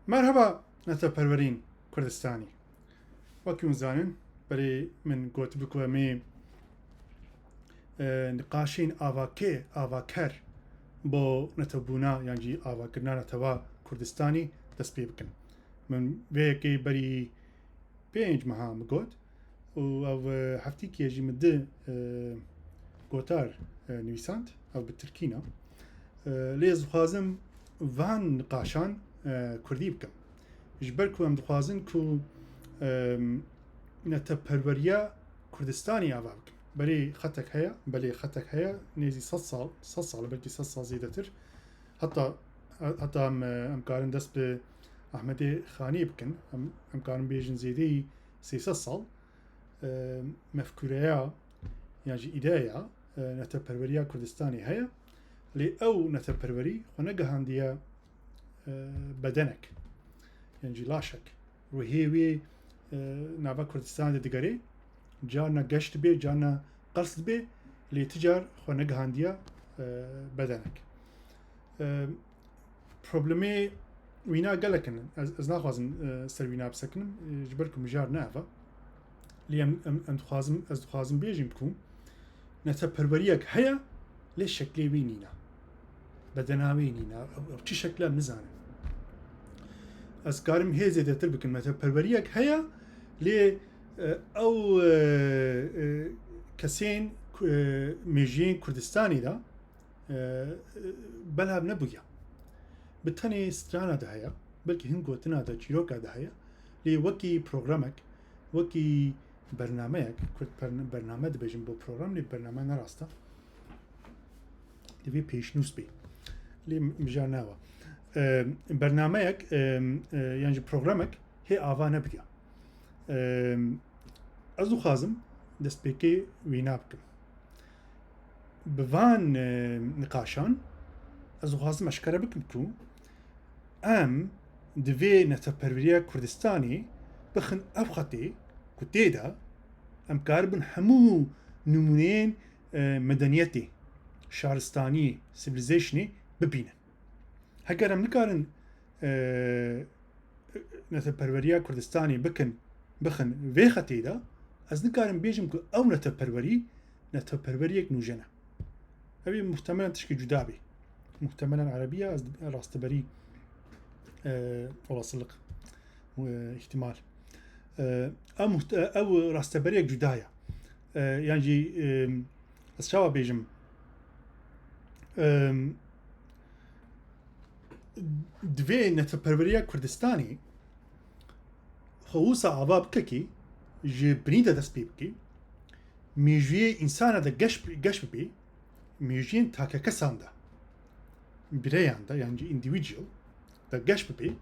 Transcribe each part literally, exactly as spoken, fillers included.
Merheba neteperwerên Kurdistanî. Wekî hûn zanin, berê min gotibû ku em ê, e, niqaşên avakê, avaker bo netewbûna yan jî avakirina netewa Kurdistanî dest pê bikin. Min vê yekê berî pênc meha min got û ev, e, heftîkê jî min di, e, gotar, e, nivîsand, ev bi tirkî ne. E, lê ez dixwazim van niqaşan, e, kurdî bikim. Ji ber ku em dixwazin ku, e, neteperweriya Kurdistanî ava bikin. Berê xetek heye, belê xetek heye, nêzî sed sal, sed sal, belkî sed sal zêdetir. Heta, heta em, em karin dest bi Ahmedê Xanî bikin. Em, em karin bêjin zêdeyî sê sed sal, e, mefkûreya yan jî îdeya, e, neteperweriya Kurdistanê heye. Lê ew neteperwerî xwe negihandiye, e, bedenek yan jî laşek. Ruhê wê, e, nava Kurdistanê de digere. Carna geş dibe, carna qels dibe, lê ti car xwe negihandiye, e, bedenek. E, problemê wîna gelek in. Ez, ez naxwazim, e, ser wîna bisekinim, e, ji ber ku mijar ne ev e. Lê em, em, em dixwazim, ez dixwazim bêjim ku neteperweriyek heye, lê şeklê wî nîne. Bedena wî nîne. Ew, ew çi şekle em nizanin. Ez karim hê zêdetir bikim. Neteperweriyek heye, lê, e, ew, e, e, kesên ku, e, mêjiyên Kurdistanê de, e, e, belav nebûye. Bi tenê strana de heye, belkî hin gotina de, çîroka de heye, lê wekî programek, wekî bernameyek, Kurd bern-, bername dibêjin bo program, lê bername ne rast e. Divê pêşnûs bê. Lê mijar ne ew e. E, bernameyek, e, e, yan jî programek hê ava nebûye. Em, ez dixwazim destpêkê wîna bikim. Bi van, em, niqaşan ez dixwazim eşkere bikim ku em divê neteperweriya Kurdistanê bixin ev xetê ku tê de em karibin hemû nimûneyên, e, medeniyetê, şaristaniyê, civilizationê bibînin. Heger em nikarin, e, neteperweriya Kurdistanê bikin, bixin vê xetê de, ez nikarim bêjim ku ew neteperwerî, neteperweriyek nûjen e. Ew ê muhtemelen tişkî cuda bê. Muhtemelen erebiya, ez rasteberî, e, olasılık, e, ihtimal. E, ew muht-, ew rasteberiyek cuda ye. E, yan jî, e, ez çawa bêjim? E, divê neteperweriya Kurdistanê xwe wisa ava bike kî ji binî de dest pê bike, mêjûyê însana de geş, geş bibe, mêjûyên takekesan de, bireyan de, yan jî individual de geş bibe,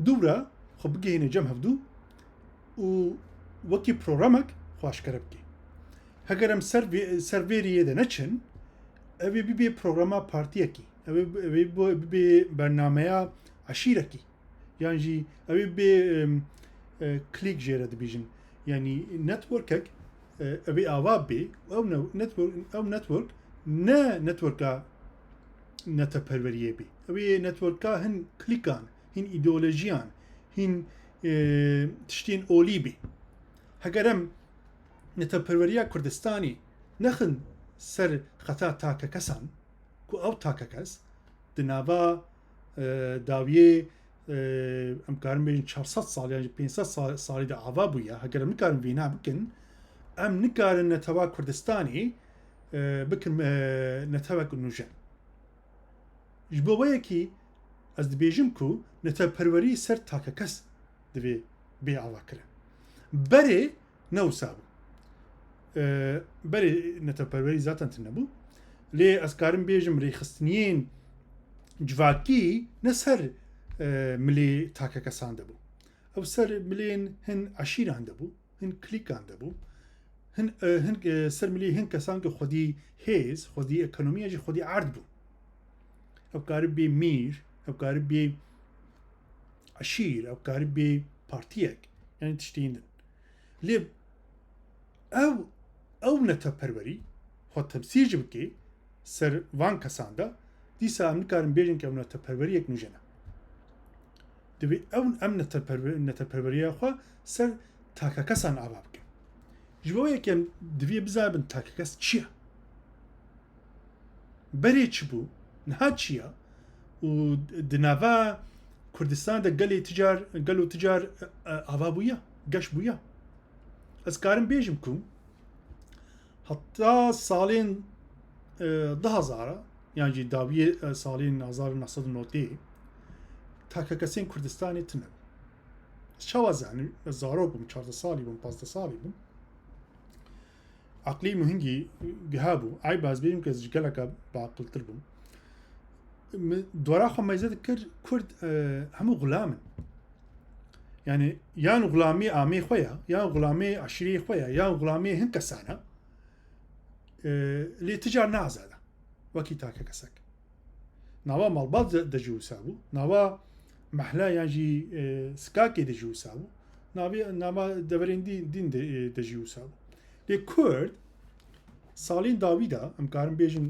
dû re xwe bigihîne cem hevdû û wekî programek xwe aşkere bike. Heger em ser vê, ser vê riyê de neçin, ev ê bibe programa partiyekî, ev ê, ev ê bo-, bibe bernameya eşîrekî. Yan jî ew ê bê, em, e, clique jê re dibêjin. Yanî networkek, e, ew ê ava bê, ew ne-, network, ew network ne networka neteperweriyê bê. Ew ê networka hin cliquean, hin îdeolojiyan, hin, e, tiştên olî bê. Heger em neteperweriya Kurdistanê nexin ser xeta takekesan, ku ew takekes di nava, e, dawiyê, e, em karin bêjin çar sed sal yan jî pênc sed sal, salî de ava bûye. Heger em nikarin vêna bikin, em nikarin netewa Kurdistanê, e, bikin, e, netewek nûjen. Ji bo wê yekî ez dibêjim ku neteperwerî ser takekes divê bê avakirin. Berê ne wisa bû. E, berê neteperwerî zaten tune bû. Lê ez karim bêjim rêxistiniyên civakî ne ser, e, milê takekesan de bû. Ew ser milên hin eşîran de bû, hin klîkan de bû. Hin, e, hin, e, ser milê hin kesan ku xwedî hêz, xwedî ekonomiya jî xwedî erd bû. Ew karibê mîr, ew karibê eşîr, ew karibê partiyek, yanî tiştên din. Lê ew, ew neteperwerî xwe temsîl jî bike ser van kesan de, dîsa em nikarin bêjin ku ew neteperweriyek nûjen e. Divê ew em neteperwe-, neteperweriya xwe ser takekesan ava bikin. Ji bo yek em divê bizanibin takekes çi ye? Berê çi bû? Niha çi ye? Û di nava Kurdistan de gelê ticar, gelo ticar, e, e, ava bûye, geş bûye. Ez karim bêjim ku heta salên, e, du hazar, yan jî dawiyê, e, salên hezar û neh sed û notê, takekesên Kurdistanê tune bû. Ez çawa zanim? Ez zarok bûm, çardeh salî bûm, pazdeh salî bûm. Aqlî min hingî giha bû. Eyb ez bêjim ku ez ji geleka biaqiltir bûm. Min dora xwe meyze dikir, Kurd, e, hemû xulam in. Yani yan xulamê amê xwe ya, yan xulamê eşîrê xwe ya, yan xulamê hin kesan e. E, lê ti car ne azad e. Wekî takekesek. Nava malbat de, de jî wisa bû. Nava mehla yan jî, e, sikakê de jî wisa bû. Navê, nava deverên dî-, din de, e, de jî wisa bû. Lê Kurd salên dawî de, em karin bêjin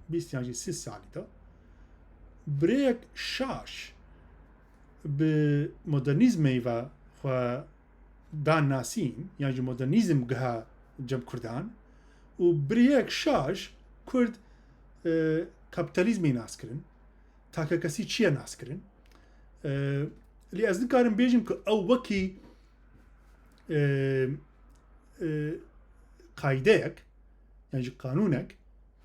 bîst yan jî sî salî de, bi rêyek şaş bi modernîzmê ve xwe dan nasîn, yan jî modernîzm giha cem Kurdan û bi rêyek şaş Kurd, e, kapîtalîzmê nas kirin, takekesî çi ye nas kirin. E, lê ez nikarim bêjim ku ew wekî, e, e, qaydeyek, yan jî qanûnek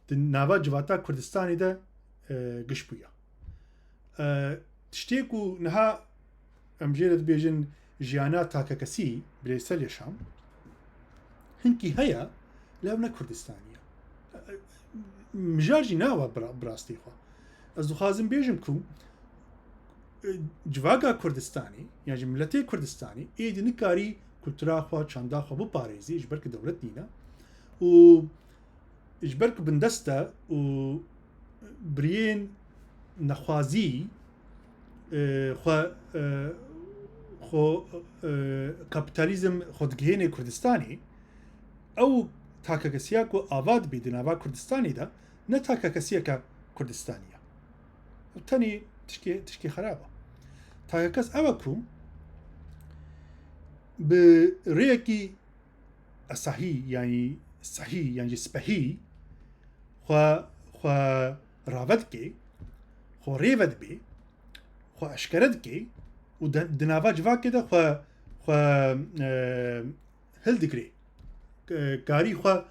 di nava civata Kurdistanê de, e, giş bûye. E, tiştê ku niha em jê re dibêjin jiyana takekesî, bireysel yaşam, hinkî heye, lê ew ne Kurdistanî ye. E, mijar jî nawa bira-, bi rastî xwe. Ez dixwazim bêjim ku, e, civaka Kurdistanê, yan jî miletê Kurdistanê, êdî nikarî kultura xwe, çanda xwe biparêzî, ji ber ku dewlet nîne. Û ji ber ku bindest e û biriyên nexwazî, e, xwe, e, xwe, e, kapîtalîzm xwe digihêne Kurdistanê, ew takekesiya ku ava dibî di nava Kurdistanê de, ne takekesiyeke Kurdistanî ye. Ew tenê tişkê, tişkê xerab e. Takekes ew e ku bi rêyekî esahî, yanî sehî, yan jî spehî xwe, xwe rave dike, xwe rê ve dibe, xwe eşkere dike û de, di nava civakê de xwe, xwe, e, hildigire. E, karî xwe,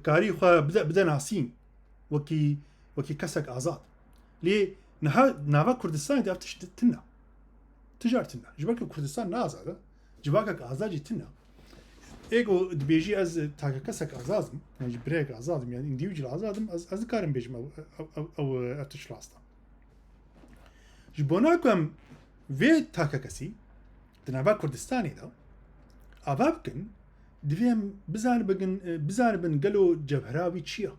karî xwe bide, bide nasîn wekî, wekî kesek azad. Lê niha nava Kurdistanê de ev tişt tune. Ticar tune. Ji ber ku Kurdistan ne azad e. Civakek azad jî tune. Ê ku dibêjî ez takekesek azad im, yan jî birayek azad im, yan individual azad im, ez, ez nikarim bêjim ew, ew, ew, ew, ev tişt rast e. Ji bona ku em vê takekesî di nava Kurdistanê de ava bikin, divê em bizanibin, bizanibin gelo cewhera wî çi ye?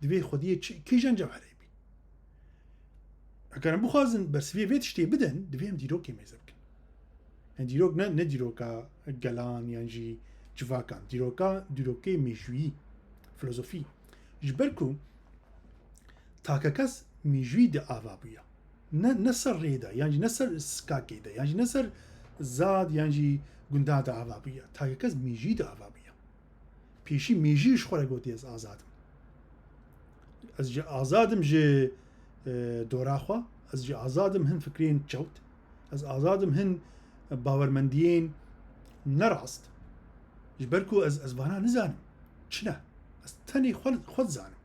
Divê xwediyê çi, kîjan cewhereyê bî? Eger em bixwazin bersiviyê vê tiştê bidin, divê em dîrokê mêze bikin. Yani dîrok ne, ne dîroka gelan yan jî civakan. Dîroka, dîrokê mêjûyî, filozofî. Ji ber ku takekes mêjûyî de ava bûye. Ne, ne ser rê de, yan jî ne ser sikakê de, yan jî ne ser zad, yan jî gundan de ava bûye. Takekes mêjûyî de ava bûye. Pêşî mêjû ji xwe re gotiye ez azad im. Ez jî azad im ji, e, dora xwe, ez jî azad im hin fikrên çewt, ez azad im hin bawermendiyên nerast. Ji ber ku ez, ez vana nizanim. Çi ne? Ez tenê xwe, xwe dizanim.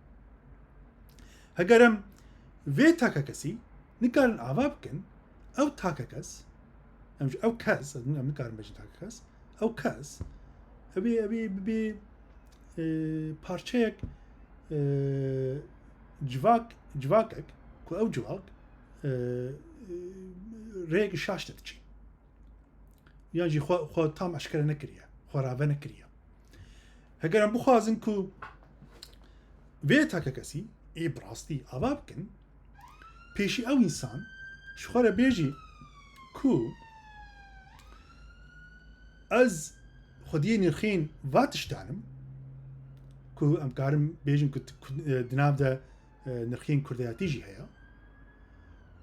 Heger em vê takekesî nikarin ava bikin, ew takekes, em ji ew kes, ez, em nikarin bêjin takekes, ew kes, ew ê, ew ê bibê, e, parçeyek, e, civak, civakek, ku ew civak, e, e, rêyekî şaş de diçî. Yan jî xwe, xwe tam eşkere nekiriye, xwe rave nekiriye. Heger em bixwazin ku vê takekesî ê bi rastî ava bikin, pêşî ew însan ji xwe re bêjî ku ez xwediyê nirxên va tiştan im, ku em karin bêjin ku t-, ku, e, di nav de, e, nirxên kurdayetî jî heye.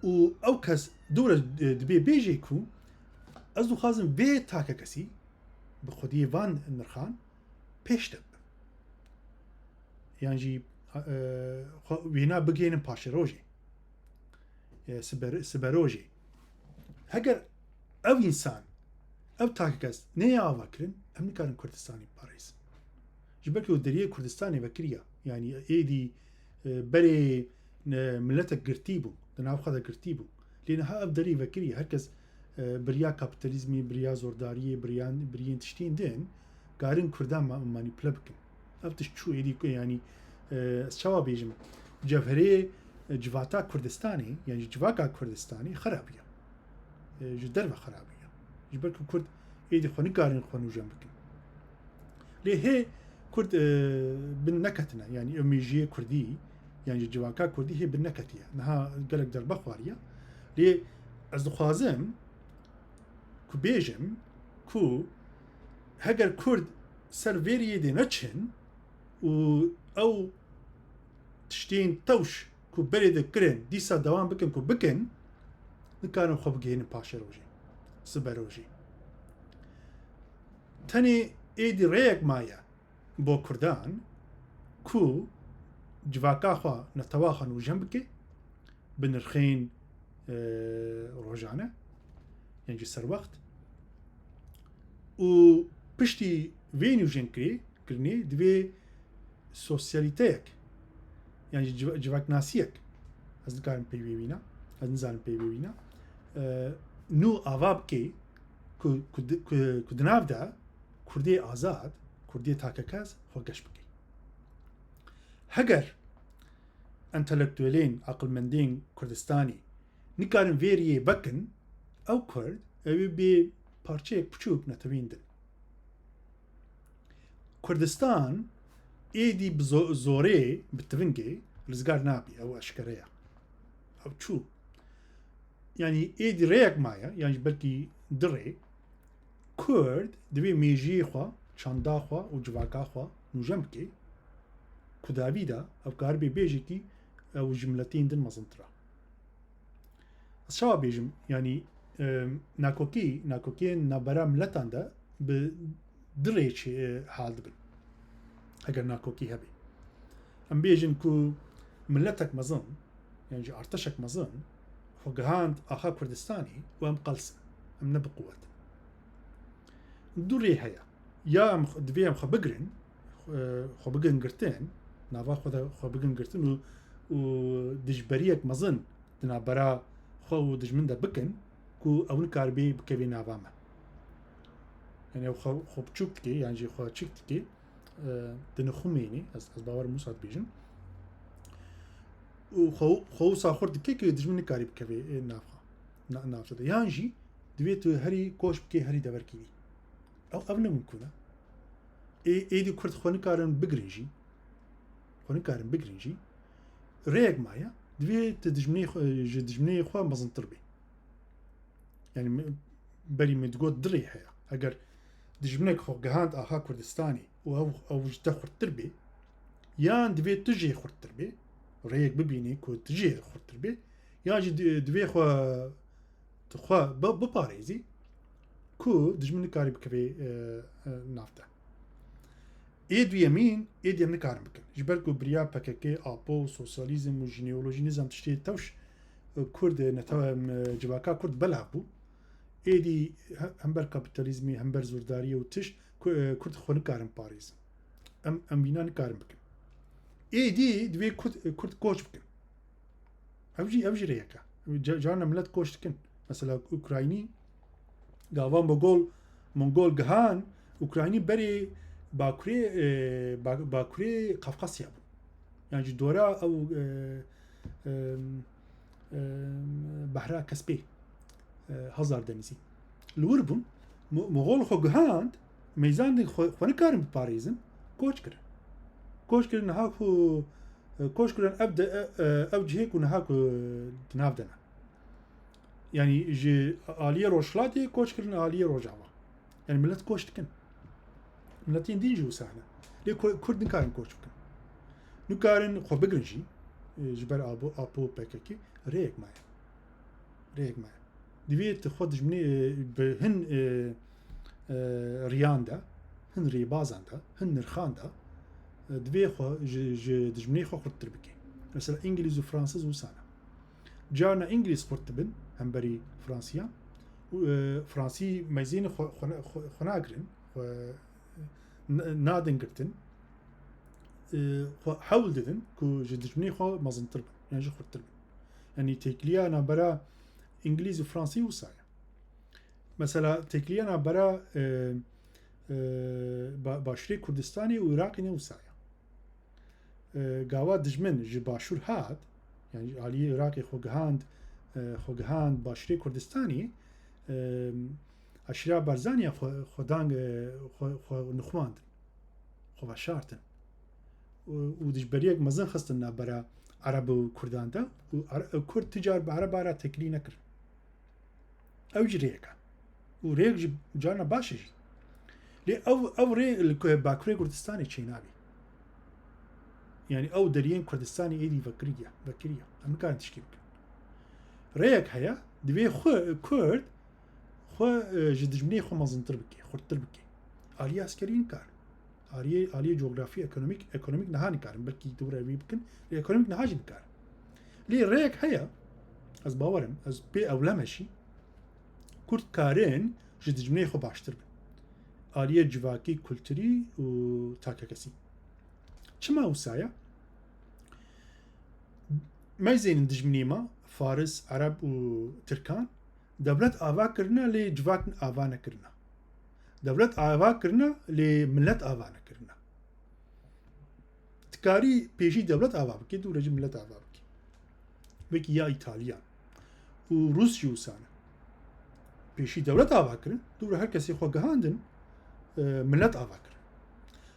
Û ew kes dûre, e, dibê bêjê ku ez dixwazim vê takekesî bi xwediyê van nirxan pêş de bibim. Yan jî, e, xwe wêna bigihênin paşerojê, e, siber-, siberojê. Heger ev însan, ev takekes neyê ava kirin, em nikarin Kurdistanê biparêzin. Ji ber ku deriyê Kurdistanê vekiriya, yanî êdî, e, berê, e, miletek girtî bû, di nav xwe de girtî bû. Lê niha ev derî vekiriye, her kes, e, bi riya kapîtalîzmê, bi riya zordariyê, bi riyan, bi riyên tiştên din, karin Kurdan ma-, manîpule bikin. Ev tişt çû êdî ku, yanî, e, ez çawa bêjim, cevherê, e, civata Kurdistanê, yanî civaka Kurdistanê xerabiye. E, ji derve xerabiye. Ji ber ku Kurd êdî xwe nikarin xwe nûjen bikin. Lê hê Kurd, e, bin neketine, yanî ev mêjiyê Kurdî, yanî civaka Kurdî hê bin neketiye. Niha gelek derbe xwariye. Lê ez dixwazim ku bêjim ku heger Kurd ser vê riyê dê neçin û ew tiştên tewş ku berê de kirin, dîsa dewam bikin ku bikin, nikarin xwe bigihînin paşerojê, siberojê. Tenê êdî rêyek maye bo Kurdan ku civaka xwe, netewa xwe nûjen bike, bi nirxên, e, rojane, yan jî serwext. Û piştî vê nûjen kirê, kirinê divê sosyalîteyek, yan jî civ-, civaknasiyek, ez nikarim peyvê wîna, ez nizanim peyvê wîna, e, nû ava bike ku, ku di, ku, ku di nav de Kurdê azad, Kurdê takekes xwe geş bike. Heger entelektuelên, aqilmendên Kurdistanê nikarin vê riyê vekin, ew Kurd, ew ê bê parçeyek piçûk netewên din. Kurdistan êdî bi zo-, zorê, bi tivingê rizgar nabî, ew eşkere ye. Ew çû. Yanî êdî rêyek maye, yan jî belkî du rê, Kurd divê mêjiyê xwe, çanda xwe û civaka xwe nûjen bike, ku davî de ew karibê bêjekî ew ji miletên din mezintir e. Ez çawa bêjim? Yanî, e, nakokî, nakokiyên navbera miletan de bi du rê çê, e, hal dibin. Heger nakokî hebe. Em bêjin ku miletek mezin, yan jî artişek mezin, xwe gihand axa Kurdistanê û em qels in. Em ne bi quwet in. Du rê heye. Ya em xwe, divê em xwe bigirin, xwe, xwe bigirin girtin, nava xwe de xwe bigirin girtin û, û dijberiyek mezin di navbera xwe û dijmin de bikin ku ew nikaribe bikeve nava me. Yanî ew xwe, xwe biçûk dike, yan jî xwe çik dike, e, dinixumênî, ez, ez bawer im wisa dibêjim. Û xwe, xwe wisa xurt dike ku dijmin nikarî bikeve, e, nav xwe, na-, nav te de. Yan jî divê tu herî koç bikê, herî deverkî bî. Ew, ev ne mimkûn e. Ê, êdî Kurd xwe nikarin bigirin jî. Xwe nikarin bigirin jî. Rêyek maye, divê tu dijminê xwe, ji dijminê xwe mezintir bê. Yanî me, berî me digot du rê heye. Eger dijminek xwe gihand axa Kurdistanê û ew, ew ji te xurttir bê, yan divê tu jê xurttir bê, rêyek bibînî ku tu jê xurttir bê, yan jî di-, divê xwe, tu xwe bi-, biparêzî ku dijmin nikarî bikeve, e, e, nav te. Ê duyemîn, êdî em nikarin bikin. Ji ber ku bi riya P K K, Apo, sosyalîzm û jineolojî nizam tiştê tewş, e, Kurd, e, netewe, em, e, civaka Kurd belav bû. Êdî he-, hember kapîtalîzmê, hember zordariyê û tişt, ku, e, Kurd xwe nikarin parêzin. Em, em vîna nikarin bikin. Êdî divê Kurd, e, Kurd koç bikin. Ev jî, ev jî rêyek e. Ce-, carna milet koç dikin. Mesela Ukraynî, gava Mogol, Mongol gihan, Ukraynî berê Bakurê, e, Ba-, Bakurê Kafkasya bû. Yan jî dora ew, e, e, e, Behra Kespê, e, Hazar Denizî. Li wir bûn, Mo-, Mogol xwe gihand, meyzandê xwe, xwe nikarin biparêzin, koç kirin. Koç kirin, niha ku, e, koç kirin ev de, e, e, ev cihê ku niha ku di nav de ne. Yanî ji aliyê Rojhilatê koç kirin aliyê Rojava. Yanî milet koç dikin. Miletên din jî wisa hene. Lê Ku-, Kurd nikarin koç bikin. Nikarin xwe bigirin jî, e, ji ber Apo, Apo P K K rêyek maye. Rêyek me. Divê tu xwe dijminê, e, bi hin, e, e, riyan de, hin rêbazan de, hin nirxan de, e, divê xwe ji, ji dijminê xwe xurttir bike. Mesela, Îngilîz û Fransiz wisa ne. Carna Îngilîz xurt dibin hemberî Fransiyan û, e, Fransî meyzênê xwe, xwe, xwe, xwe nagirin, xwe n-, nadin girtin, e, xwe hewl didin ku ji dijminê xwe mezintir bin, yan jî xurttir bin. Yanî têkiliya navbera Îngilîz û Fransî wisa ye. Mesela têkiliya navbera, e, e, ba-, başûrê Kurdistanê û Iraqê ne wisa ye. E, gava dijmin ji başûr hat, yanî aliyê Iraqê xwe gihand, e, xwe gihand başûrê Kurdistanê, e, aşîra Barzanî ya xwe, xwe dang, e, xwe, xwe nixwandin, xwe veşartin. Û, û dijberiyek mezin xistin navbera Ereb û Kurdan de û Are-, Kurd ti car bi Ereba re têkilî nekirin. Ew jî rêyek e. Û rêyek jî carna baş e jî. Lê ew, ew rê li ku-, Bakurê Kurdistanê çênabî. Yanî ew deriyên Kurdistanê êdî vekiriye, vekiriye. Em nikarin tiştî bikin. Rêyek heye, divê xwe, Kurd, xwe, e, ji dijminê xwe mezintir bike, xurttir bike. Aliyê eskerî nikar. Aliyê, aliyê cografî, ekonomîk, ekonomîk niha nikarin. Belkî dûre wî bikin. Lê ekonomîk niha jî nikarin. Lê rêyek heye, ez bawer im, ez pê ewlem e jî, Kurd karin ji dijminê xwe baştir bin. Aliyê civakî, kulturî û takekesî. Çima wisa ye? Meyzên dijminê me, Faris, Ereb û Tirkan, dewlet ava kirine, lê civak ava nekirine. Dewlet ava kirine, lê milet ava nekirine. Dikarî pêşî dewlet ava bike, dûre jî milet ava bike. Wekî ya Îtalyan û Rûs jî wisa ne. Pêşî dewlet ava kirin, dûre her kesê xwe gihandin, e, milet ava kirin.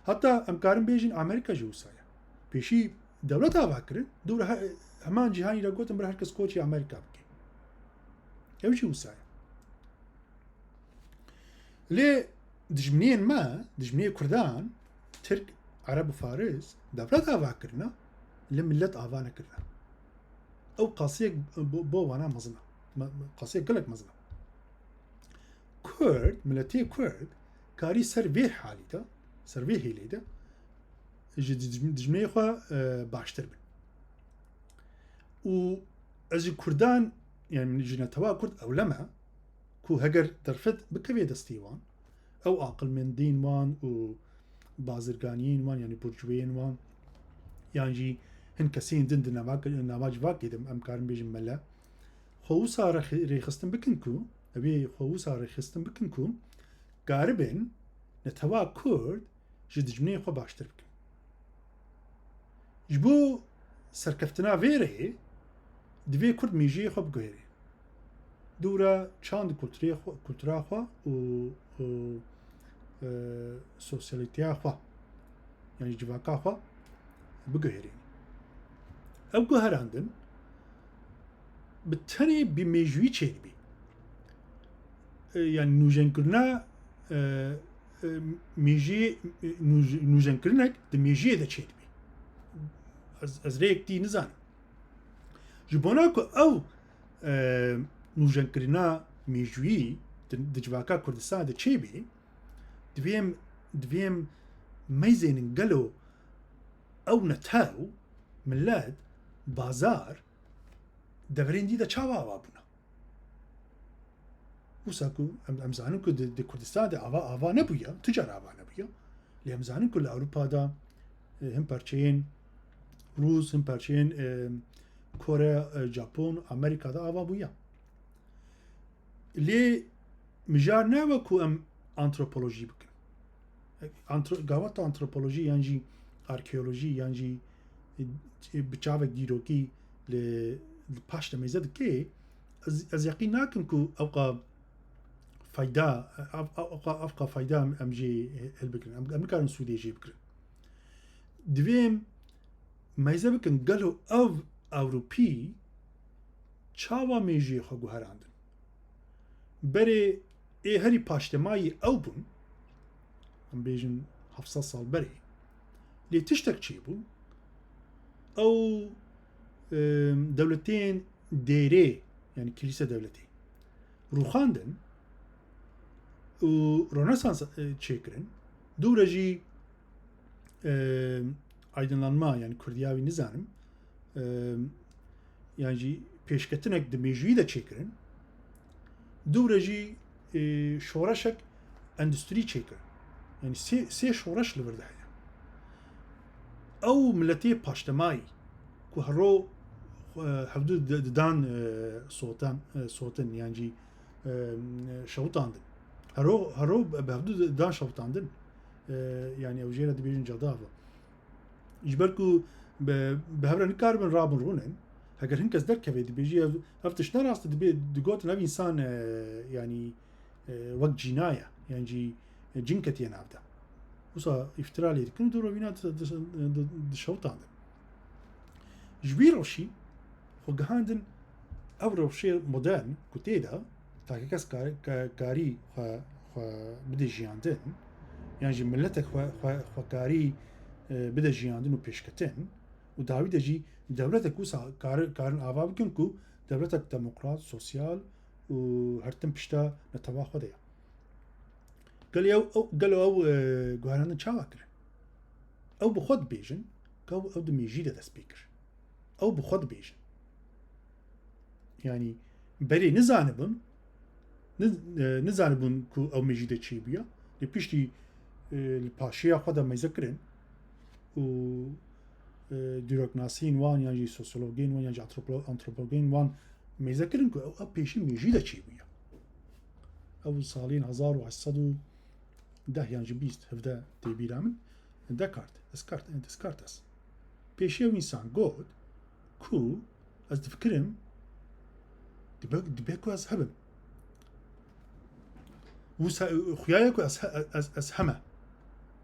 Heta em karin bêjin Amerîka jî wisa ye. Pêşî dewlet ava kirin, dûre he-, heman cîhanî re gotin, bir her kes koçî Amerîka bike. Ew jî wisa ye. Lê dijminiyên me, dijminiyê Kurdan, Tirk, Ereb û Faris, dewlet ava kirine, lê milet ava nekirine. Ew qasiyek bo, bo wana mezin e. Me, me, qasiyek gelek mezin e. Kurd, miletê Kurd, karî ser vê halî de, ser vê hêlê de, ji dij-, dijminê xwe, e, baştir bin. Û ez ji Kurdan, yani ji netewa Kurd ewlem e ku heger derfet bikeve destê wan, ew aqilmendiyên wan û bazirganiyên wan, yani burcuveyên wan, yan jî hin kesên din di nava, nava civakê de, em karin bêjin mele, xwe wisa rêxi-, rêxistin bikin ku, ew ê xwe wisa rêxistin bikin ku karibin netewa Kurd ji dijminê xwe baştir bikin. Ji bo serkeftina vê rêyê divê Kurd mêjiyê xwe biguherê. Dûra çand kulturê xwe, kultura xwe û, û, e, sosyalîteya xwe, yanî civaka xwe biguherînî. Ev guherandin bi tenê bi mêjûyî çêdibî. E, yani nûjenkirina, e, e, mêjiyê, e, nûj-, nûjenkirinek di mêjiyê de çêdibî. Ez, ez rêyek dî nizanim. Ji bona ku ew, e, nûjenkirina mêjûyî di, di civaka Kurdistanê de çêbî, divêm, divêm meyzênin gelo ew netew, milet, bazar, deverên dî de çawa ava bûne? Wisa ku em, em zanin ku di, di Kurdistanê de ava, ava nebûye, tu car ava nebûye. Lê em zanin ku li Ewropa de, e, hin parçeyên Rûs, hin parçeyên, e, Kore, e, Japon, Amerîka de ava bûye. Lê mijar ne we ku em antropolojî bikin. Antro-, gava tu antropolojî yan jî arkeolojî yan jî, e, bi çavek dîrokî li, li paş de mêze dikê, ez, ez yeqîn nakim ku ewqa fayda, ev, ew, ewqa, ewqa fayda em, em jê hilbigirin. Em, em nikarin sûdê jê bigirin. Divê em meyze bikin, gelo ev Ewropî çawa mêjiyê xwe guherandin? Berê ê herî paştemayî ew bûn, em bêjin heft sed sal berê, lê tiştek çêbû, ew, e, dewletên dêrê Yani kilîse dewletê. Rûxandin û Rönesans, e, çêkirin. Dû re jî, e, aydınlanma, yani Kurdiya wî nizanim, e, yan jî pêşketinek di mêjûyî de çêkirin. Dû re jî, e, şoreşek endûstrî çêkirin. Yani sê, sê şoreş li vir de heye. Ew miletê paştemayî ku hero, e, hevdu di-, didan, e, sotan, e, sotin, yan jî, e, şewitandin. Hero, hero bi hevdu didan şewitandin. E, yani ew jê re dibêjin cadava. Ji ber ku bi, bi hev re nikaribin rabin rûnin, heger hin kes derkeve dibêjî ev, ev tişt ne rast e, dibê, digotin ev însan, e, yanî, e, wek cîna ye, yan jî, e, cin ketiye nav de. Wisa îftira lê dikin û dûrovîna di, di, di, dişewitandin. Ji vî rewşî xwe gihandin ew rewşê modern ku tê de takekes kar-, ka-, karî xwe, xwe bide jiyandin, yan jî miletek xwe, xwe, xwe karî, e, bide jiyandin û pêşketin û dawî de jî dewletek wisa kar-, karin ava bikin ku dewletek demokrat, sosyal û her tim pişta netewa xwe de ye. Gelo ew, ew, gelo ew, e, guherandin çawa kirin? Ew bi xwe dibêjin, ku ew, ew di mêjî de dest pê kir. Ew bi xwe dibêjin. Yanî berê nizanibûn, ni-, e, nizanibûn ku ew mêjî de çêbûye. Lê piştî, e, li paşeya xwe de mêze kirin û, e, dîroknasiyên wan yan jî sosyologên wan yan jî antropolo-, antropologên wan mêze kirin ku ew, ew pêşî mêjî de çêbûye. Ew salên hezar û heşt sed û deh yan jî bîst, hevdeh tê bîra min, Descartes, Descartes, Descartes. Pêşî ew însan got ku ez difikirim dibe, dibe ku ez hebim. Wisa, xuya ye ku ez he-, ez, ez heme.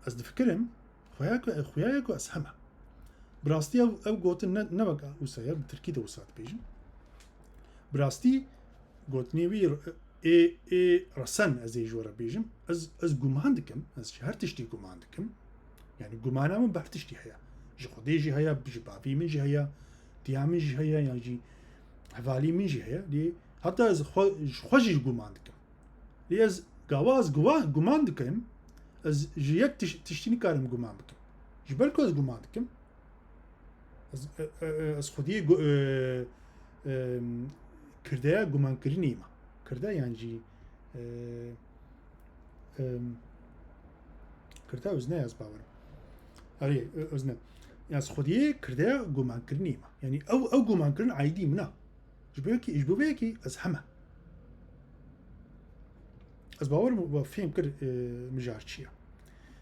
Ez difikirim xuya ye ku, xuya ye ku ez heme. Bi rastî ev, ev gotin ne, ne wek wisa ye, bi tirkî de wisa dibêjin. Bi rastî gotinê wî ê, ê resen ez ê ji we re bêjim. Ez, ez guman dikim, ez ji her tiştî guman dikim. Yani gumana min bi her tiştî heye. Ji Xwedê jî heye, ji bavî min jî heye, diya min jî heye, yan jî hevalî min jî heye. Lê heta ez xwe, ji xwe jî guman dikim. Lê ez gava ez guwa-, guman dikim, ez ji yek tiş-, tiştî nikarim guman bikim. Ji ber ku ez guman dikim, ez, e, e, e, ez xwediyê gu-, e, e, kirdeya gumankirinê me. Kirde yan jî, e, e, kirde özne ez bawerim. Erê, e, özne. Yani ez xwediyê kirdeya gumankirinê me. Yani ew, ew gumankirin aîdî min e. Ji bo yekî, ji bo vê yekî ez heme. Ez bawer me, we fêm kir, e, mijar çi ye.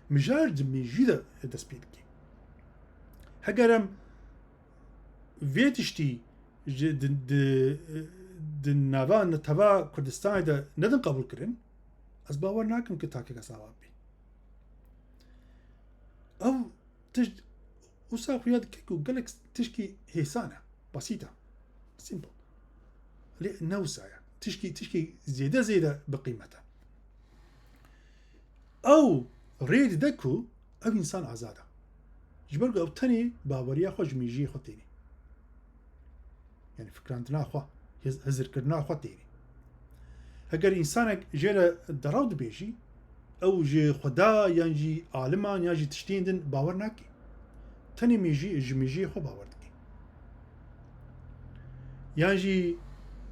Mijar di mêjî de dest pê dike. Heger em vê tiştî ji di, di, di nava neteva Kurdistanê de nedin qebûl kirin, ez bawer nakim ki takek ez ava bê. Ew tişt wisa xuya dike ku gelek tişkî hêsan e, basît e, simple. Lê ne wisa ye. Tişkî, tişkî zêde zêde bi qîmet e. Ew rê dide ku ev însan azad e. Ji ber ku ew tenê baweriya xwe ji mêjiyê xwe tênê. Yani fikrandina xwe, hiz-, hizirkirina xwe tênê. Heger însanek jê re derew dibêjî, ew ji Xweda yan jî aliman yan jî tiştên din bawer nake. Tenê mêjî, ji mêjiyê xwe bawer dike. Yan jî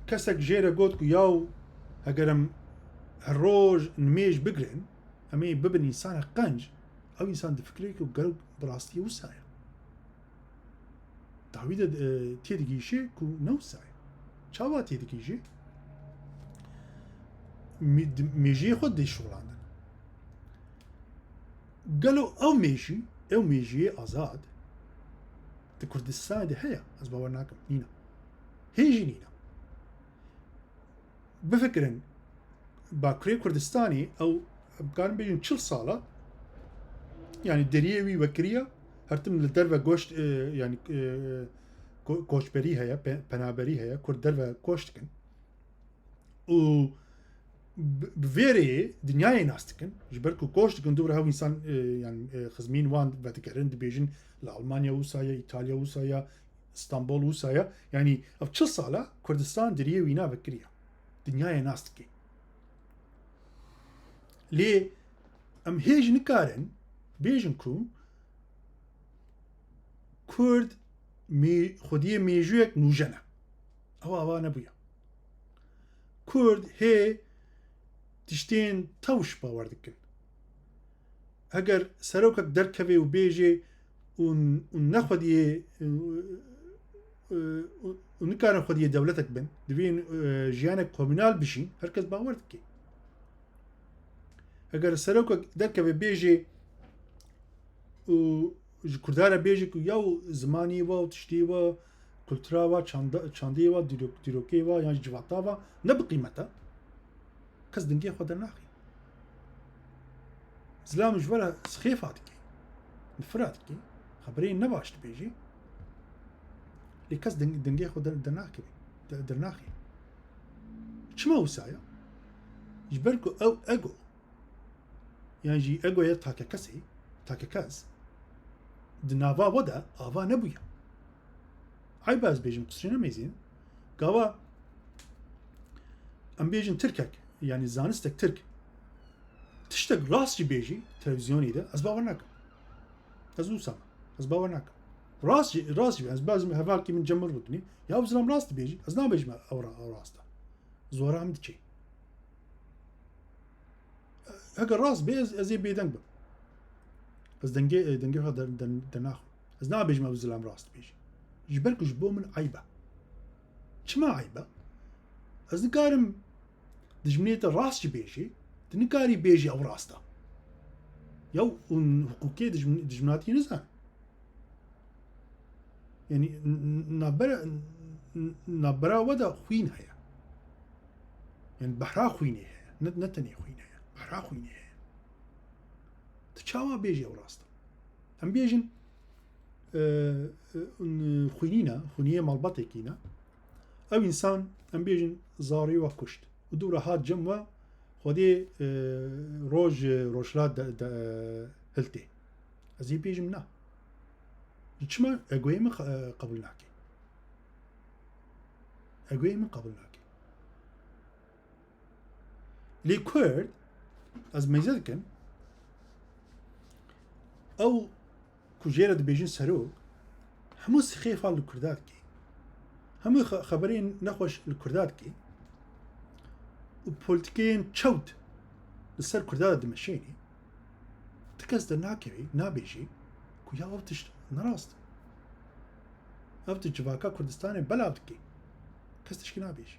kesek jê re got ku yaw heger em her roj nimêj bigrin, em ê bibin însanek qenc, ew însan difikire ku gelo bi rastî wisa ye. Dawî de, e, têdigihîşê ku ne wisa ye. Çawa têdigihîşê? Mê-, di-, mêjiyê xwe dê şolandin. Gelo ew mêjî, ew mêjiyê azad di Kurdistanê de heye? Ez bawer nakim. Nîne. Hê jî nîne. Bifikirin, Bakurê Kurdistanê ew, em karin bêjin çil sala, yani deriyê wî vekiriya, her tim li derve goşt, e, yani, e, ko-, koçberî heye, pe-, penaberî heye, Kurd derve koç dikin. Û bi, bi vê rêyê dinyayê nas dikin. Ji ber ku koç dikin, dû re hev însan, e, yani, e, xizmîn wan vedigerin, dibêjin li Almanya wisa ye, Îtalya wisa ye, Stenbol wisa ye. Yanî ev çil sal e Kurdistan di riyê wîna vekiriye. Dinyayê nas dike. Lê em hêj nikarin bêjin ku Kurd mê-, xwediyê mêjûyek nûjen e. Ew ava nebûye. Kurd hê tiştên tewş bawer dikin. Heger serokek derkeve û bêje û, û ne xwediyê, û, û, û nikarin xwediyê dewletek bin, divên, e, jiyanek komînal bijîn, her kes bawer dike. Heger serokek derkeve bêje û ji Kurda re bêje ku yaw zimanê wa û tiştê wa, kultura wa, çanda-, çandê wa, dîrok-, dîrokê wa yan jî civata wa ne bi qîmet e, kes dingê xwe dernaxê. Zilam ji we re sixêfa dike, nifira dike, xebereyên ne baş dibêje. Lê kes ding-, dingê xwe der-, dernakeve, de-, dernaxê. Çima wisa ye? Ji ber ku ew ego, yan jî egoya takekesê, takekes, di nava we de ava nebûye. Eyb e ez bêjim, qusrê nemêzînin. Gava em bêjin tirkek, yanî zanistek tirk, tiştek rast jî bêjî televîzyonê de, ez bawer nakim. Ez wisa me. Ez bawer nakim. Rast jî, rast jî, ez bazim hevalkî min Cemil Ruknî, ya ew zilam rast dibêjî, ez nabêjim ew ra-, ew rast e. Zora min diçe. Heger rast bê, ez, ez ê bêdeng bim. Ez dengê, dengê xwe der-, der-, dernaxim. Ez nabêjim ew zilam rast dibêjî. Ji ber ku ji bo min eyb e. Çima eyb e? Ez nikarim dijminê te rast jî bêjî, tu nikarî bêjî ew rast e. Ya hûn hiqûkê dijmin-, dijminatiyê nizan. Yanî n-, n-, navbera, n-, n-, navbera we de xwîn heye. Yanî behra xwînê heye. Ne, ne tenê xwîn heye. Behra xwînê heye. Tu çawa bêjî ew rast e? Em bêjin, e, e, xwînî ne, xwîniyê malbatekî ne. Ew însan, em bêjin, zarê we kuşt. Û dû re hat cem we, Xwedê, e, roj, e, rojhilat de, de, e, hiltê. Ez ê bêjim na. Çima egoyê min xe-, e, qebûl nake? Egoyê min qebûl nake. Lê Kurd, ez meyze dikim, ew ku jê re dibêjin serok, hemû sixêfan li Kurda dike. Hemû xe-, xeberên nexweş li Kurda dike. Û polîtîkeyên çewt li ser Kurda de dimeşênê. Ti kes dernakeve, nabêjê ku ya ev tişt ne rast e. Ev tişt civaka Kurdistanê belav dike. Kes tişkî nabêje.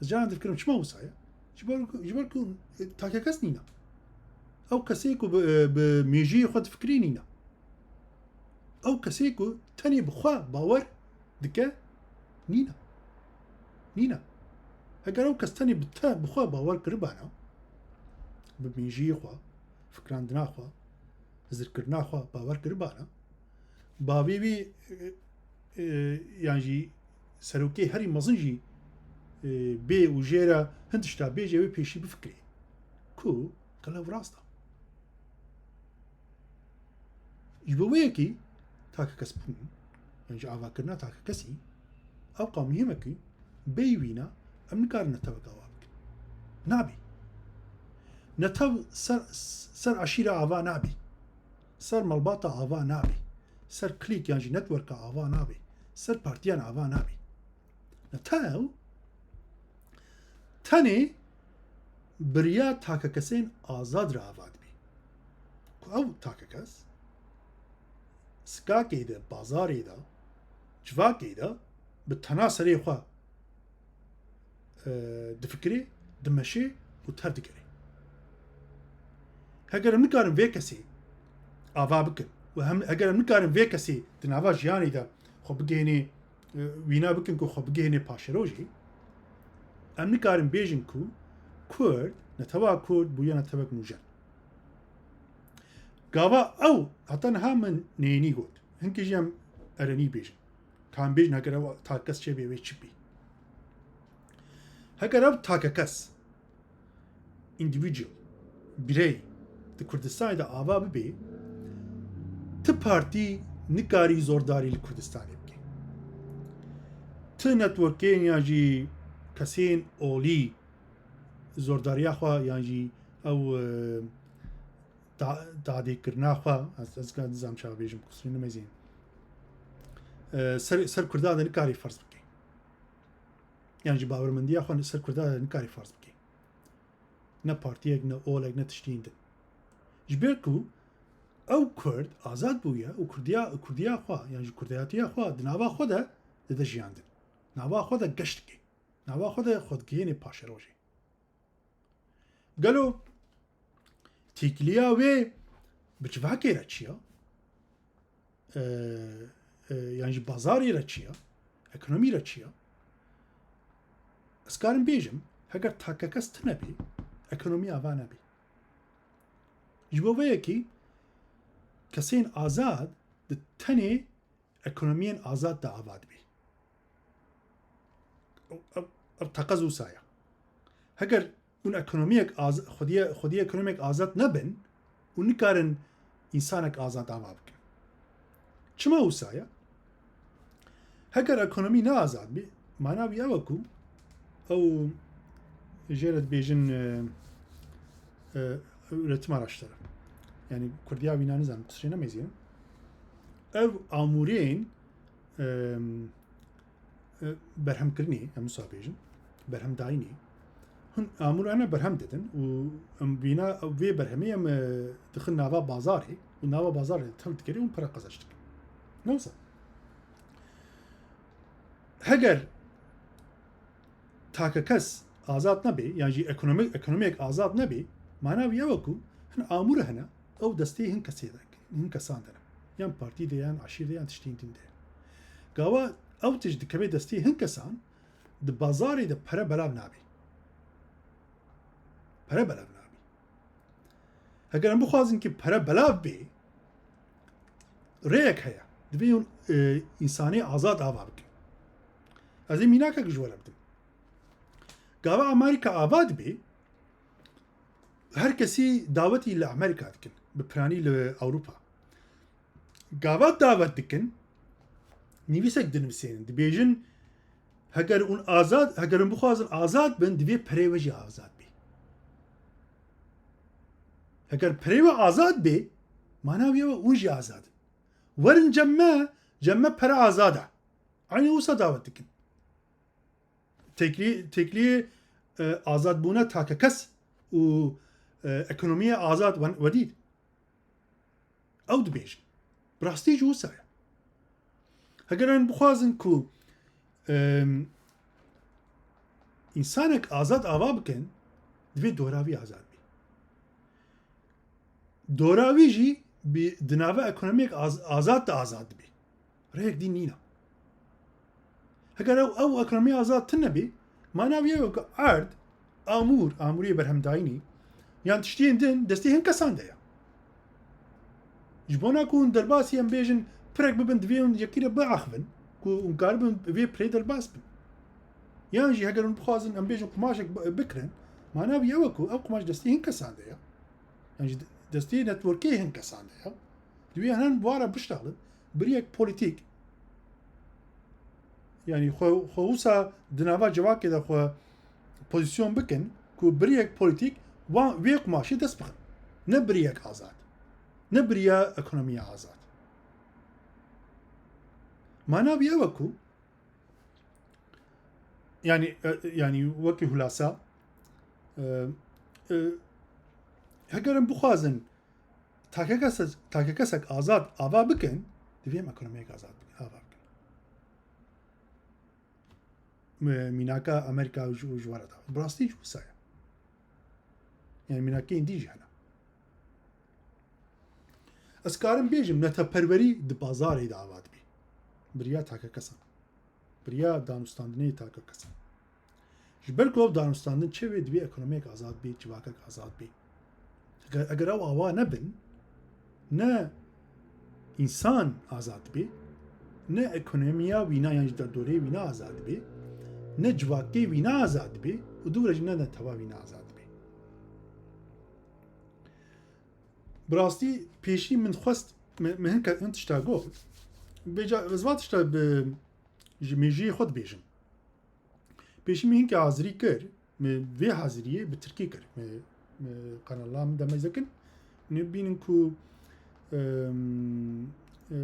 Ez caran difikirim çima wisa ye? Ji ber ku, ji ber ku, e, takekes nîne. Ew kesê ku bi, e, bi mêjiyê xwe difikirê nîne. Ew kesê ku tenê bi xwe bawer dike nîne. Nîne. Heger ew kes tenê bi te, bi xwe bawer kiribana, bi mêjiyê xwe, fikirandina xwe, hizirkirina xwe bawer kiribana, bavê wî, e, e, yan jî serokê herî mezin jî, e, bê û jê re hin tişta bêje, wê pêşî bifikirê ku qelev rast e. Ji bo wê yekî takekesbûn, yan jî avakirina takekesî, ewqa muhîm e ku bêyî wîna em nikarin netewek ava bikin. Nabî. Netew ser, ser eşîra ava nabî. Ser malbata ava nabî. Ser klîk yan jî networka ava nabî. Ser partiyan ava nabî. Netew tenê bi riya takekesên azad re ava dibî. Ku ew takekes sikakê de, bazarê de, civakê de bi tena serê xwe, e, difikirê, dimeşê û tev digere. Heger em nikarin vê kesê ava bikin û hem heger em nikarin vê kesê di nava jiyanê de xwe bigihênê, e, wîna bikin ku xwe bigihênê paşerojê, em nikarin bêjin ku Kurd, netewa Kurd bûye netewek nûjen. Gava ew, heta niha min neyênî got. Hinkî jî em erenî bêjin. Ka em bêjin heger ew takekes çêbê wê çi bî. Heger ew takekes, individual, birey, di Kurdistanê de ava bibe, ti partî nikarî zordarî li Kurdistanê bike. ti networkên yan jî kesên olî zordariya xwe yan jî ew, e, ta-, tadêkirina xwe, ez, ez ka nizam çawa bêjim, kusurî nimezîn. E, ser, ser Kurdan de nikarî ferz bike. Yan jî bawermendiya xwe ser Kurdan de nikarî ferz bike. Ne partiyek, ne olek, ne tiştîn din. Ji ber ku ew Kurd azad bûye û Kurdiya, Kurdiya xwe, yan jî Kurdayatiya xwe di nava xwe de dide jiyandin. Nava xwe de geş dike. Nava xwe de xwe digihêne paşerojê. Gelo têkiliya wê bi civakê re çi ya? E, e, yan jî bazarê re çi ya? Ekonomî re çi ya? Ez karim bêjim, heger takekes tune bê, ekonomî ava nebe. Ji bo vê yekî kesên azad di tenê ekonomiyên azad de ava dibe. Ev, ev, ev teqez wisa ye. Heger hûn ekonomiyek az-, xwediyê, xwediyê ekonomiyek azad nebin û nikarin însanek azad ava bikin. Çima wisa ye? Heger ekonomî ne azad bî, mana wî ew e ku ew jê re dibêjin, e, e, üretim araçları. Yani Kurdiya wîna nizanim, Tirkçe nemêzînim. Ev amûrên, e, e, berhemkirinê, em wisa bêjin, berhemdayînê. Hûn amûrane berhem didin û em vîna, vê berhemê em, e, dixin nava bazarê û nava bazarê tev dikerê û pere qezenç dikin. Ne wisa? Heger takekes azad nebe, yan jî ekonomik, ekonomiyek azad nebe, mana wî ew e ku hin amûre hene, ew destê hin kesê de, hin kesan de ne. Yan partî de, yan aşîr de, yan tiştên din de. Gava ew tişt dikeve destê hin kesan, di bazarê de pere belav nabe. Pere belav nabe. Heger em bixwazin ki pere belav bê, rêyek heye. Divê hûn, e, însanê azad ava bikin. Ez ê mînakek ji we re bidim. Gava Amerîka ava dibe, her kesî dawetî li Amerîka dikin, bi piranî li Ewropa. Gava dawet dikin, nivîsek dinivîsênin, dibêjin, heger hûn azad, heger hûn bixwazin azad bin, divê perê we jî azad bê. Heger perê we azad bê, mana wî ye hûn jî azad in. Werin cem me, cem me pere azad e. Eynî wisa dawet dikin. Têkilî-, têkiliyê, e, azadbûna takekes û, e, ekonomiyê azad wen-, wedî. Ew dibêjin. Bi rastî jî wisa ye. Heger em bixwazin ku, em, însanek azad ava bikin, divê dora wî azad bî. Dora wî jî bi, di nava ekonomiyek az-, azad de azad dibî. Rêyek dî nîne. Heger ew, ew ekonomiya azad tune bî, mana wî ye ku erd, amûr, amûriyê berhemdayînî, yan tiştiyên din destê hin kesan de ye. Ji bona ku hûn derbasî em bêjin pirek bibin, divê hûn yekî re biaxivin, ku hûn karibin vê pirê derbas bin. Yan jî heger hûn bixwazin em bêjin qumaşek bi-, bikirin, mana wî ew e ku ew qumaş destê hin kesan de ye. Yan jî destê networkê hin kesan de ye. Divê henan bi wan re biştexilin. Bi rêyek polîtîk, yanî xwe, xwe wisa di nava civakê de xwe pozîsyon bikin ku bi rêyek polîtîk wan, vê qumaşê dest bixin. Ne bi rêyek azad. Ne bi rêya ekonomiya azad. Mana wî ew e ku, yanî, e, yanî wekî hulasa, e, e, heger em bixwazin takekes-, takekesek azad ava bikin, divê em ekonomiyek azad bikin, ava bikin. Mi-, mînaka Amerîka ji, ji we re da. Bi rastî jî wisa ye. Yani mînakeyên dî jî hene. Ez karim bêjim, neteperwerî di bazarê de ava dibî. Bi riya takekesan. Bi riya danûstandinê takekesan. Ji ber ku ev danûstandin çêbê, divê ekonomiyek azad bê, civakek azad bê. Eger, eger ew awa nebin, ne însan azad bê, ne ekonomiya wîna yan jî derdorê wîna azad bê, ne civakê wîna azad bê û dû re jî ne netewa wîna azad bê. Bi rastî pêşî min xwest, min, min hin ke-, hin tişta got. Bêca, ez va tişta bi, ji mêjiyê xwe dibêjim. Pêşî min hinkî hazirî kir. Me vê haziriyê bi tirkî kir. Me, me kanala min de mêze kin. Nê bînin ku, em, e,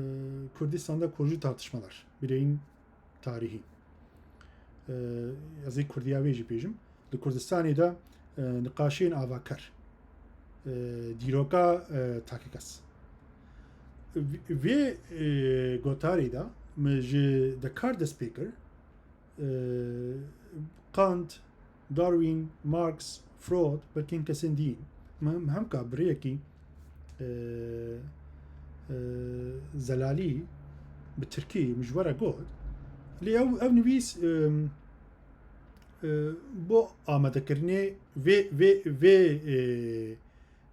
Kurdistan de kurucu tartışmalar. Bireyin tarihi. E, ez ê kurdiya wê jî bêjim. Li Kurdistanê de, e, niqaşên avakar. E, dîroka, e, takekes. Vê, vê, e, gotarê de min ji Descartes dest pê kir. E, Kant, Darwin, Marx, Freud, belkî hin kesên dîn. Min, min hemka bi rêyekî, e, e, zelalî bi tirkî min ji we re got. Lê ew, ew nivîs, e, e, bo amadekirinê vê, vê, vê, e,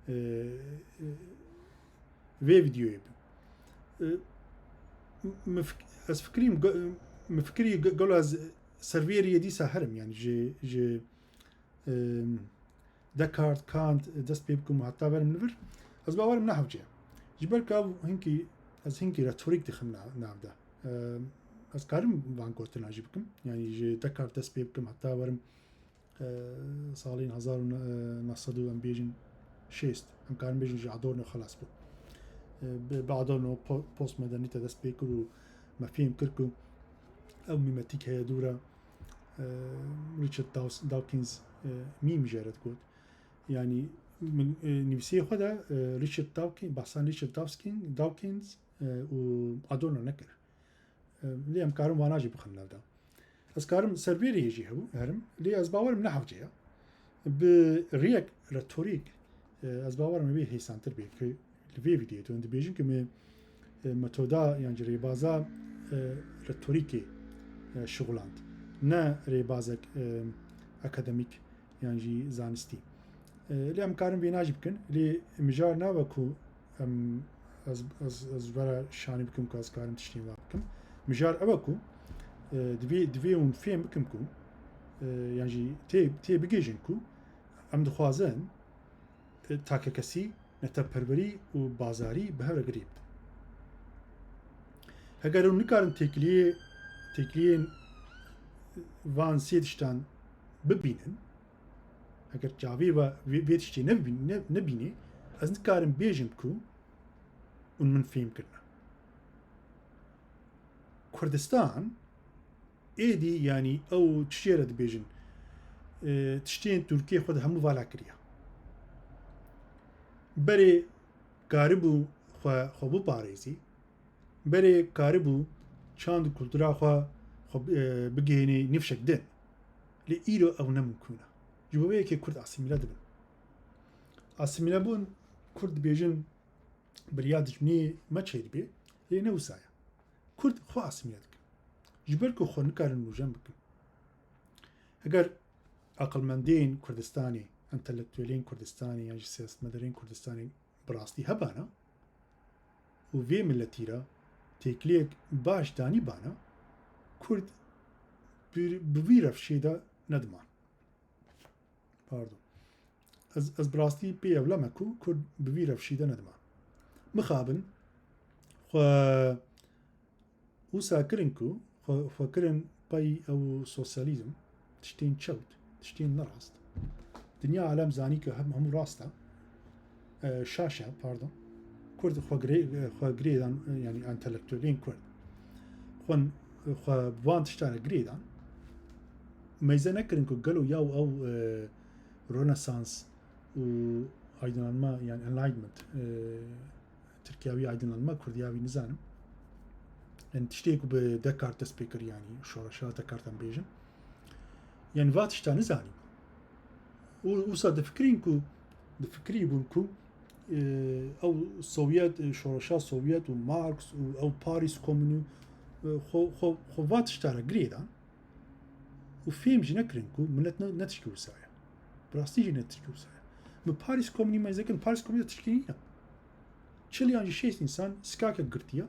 e, e, vê vîdeoyê bû. E, min fik-, ez fikirîm, ge-, min fikirî ge-, gelo ez ser vê riyê dîsa herim, yani ji, ji, e, Descartes, Kant dest pê bikim û heta verim li vir. Ez bawerim ne hewce ye. Ji ber ku ev hinkî, ez hinkî retorîk dixim na-, nav de. E, ez karim van gotina jî bikim. Yani ji Descartes dest pê bikim heta werim e, salên hezar û neh sed û em bêjin şêst, em karin bêjin ji Adorno xelas bû. E, bi, bi Adorno po-, postmodernîte dest pê kir û me fêm kir ku ew mîmetîk heye dû re, e, Richard Daws-, Dawkins, e, mîm jê re digot. Yani min, e, nivîsiyê xwe de, e, Richard Dawkins, behsan Richard Dawkins, Dawkins, e, û Adorno nekir. E, lê em karin vana jî bixin nav de. Ez karim ser vê rêyê jî hebû, herim, lê ez bawerim ne hewce ye. Bi rêyek retorîk, e, ez bawerim wê hêsantir bê. Ku li vê vîdyoyê tu dibêjin ku me, e, metoda yan jî rêbaza, e, retorîkê, e, şixuland. Ne rêbazek, e, akademîk yan jî zanistî. E, lê em karin vêna jî bikin. Lê mijar nabe ku em, ez, ez, ez vera şanî bikim ku ez karim tiştên wa bikim. Mijar ew e ku, e, divê, divê hûn fêm bikim ku, e, yan jî tê, tê bigihîjin ku em dixwazin, e, takekesî, netewperwerî û bazarî bi hev re girê bidin. Heger hûn nikarin têkiliyê, têkiliyên van sê tiştan bibînin, heger çavê we vê, vê tiştê nebîn-, ne-, nebînê, ez nikarim bêjim ku hûn min fêm kirine. Kurdistan êdî, yanî ew çi jê re dibêjin, e, tiştên Tirkiyê xwe di hemû vala kiriye. Berê karibû xwe, xwe biparêzî, berê karibû çand û kultura xwe, xwe, e, bigihênê nifşek din. Lê îro ew ne mimkûn e. Ji bo vê yekê Kurd asîmîle dibin. Asîmîlebûn, Kurd dibêjin, bi riya dijminê me çêdibê, lê ne wisa ye. Kurd xwe asîmîle dikin. Ji ber ku xwe nikarin nûjen bikin. Heger aqilmendên Kurdistanê, entelektuelên Kurdistanê yan jî siyasetmedarên Kurdistanê bi rastî hebana û vê miletî re têkiliyek baş danîbana, Kurd bi, bi vî rewşê de nediman. Pardon. Ez, ez bi rastî pê ewle me ku Kurd bi vî rewşî de nediman. Mixabin xwe wisa kirin ku xwe, xwe kirin pey ew sosyalîzm, tiştên çewt, tiştên nerast. Dinya alem zanî ku hem, hemû rast e. E, şaş e, pardon. Kurd xwe girê-, xwe girêdan, e, yanî entelektuelên Kurd. Xwe, xwe bi van tiştan re girêdan. Mêze nekirin ku gelo ya ew, e, Rönesans û aydınlanma, yani Enlightenment, e, Tirkiya wî aydınlanma, Kurdiya wî nizanim. Yani tiştê ku bi Descartes dest pê kir, yani şoreşa Descartes em bêjin. Yani va tişta nizanî. Û wisa difikirîn ku, difikirî bûn ku, e, ew Sovyet, e, şoreşa Sovyet û Marx û ew Paris Komünü, e, xwe, xwe, xwe va tişta re girêdan. Û fêm jî nekirin ku milet ne, ne tişkî wisa ye. Bi rastî jî ne tişkî wisa ye. Min Paris Komünî mêze kirin, Paris Komünî de tişkî nîne. Çil yan jî şêst însan sikakek girtiye.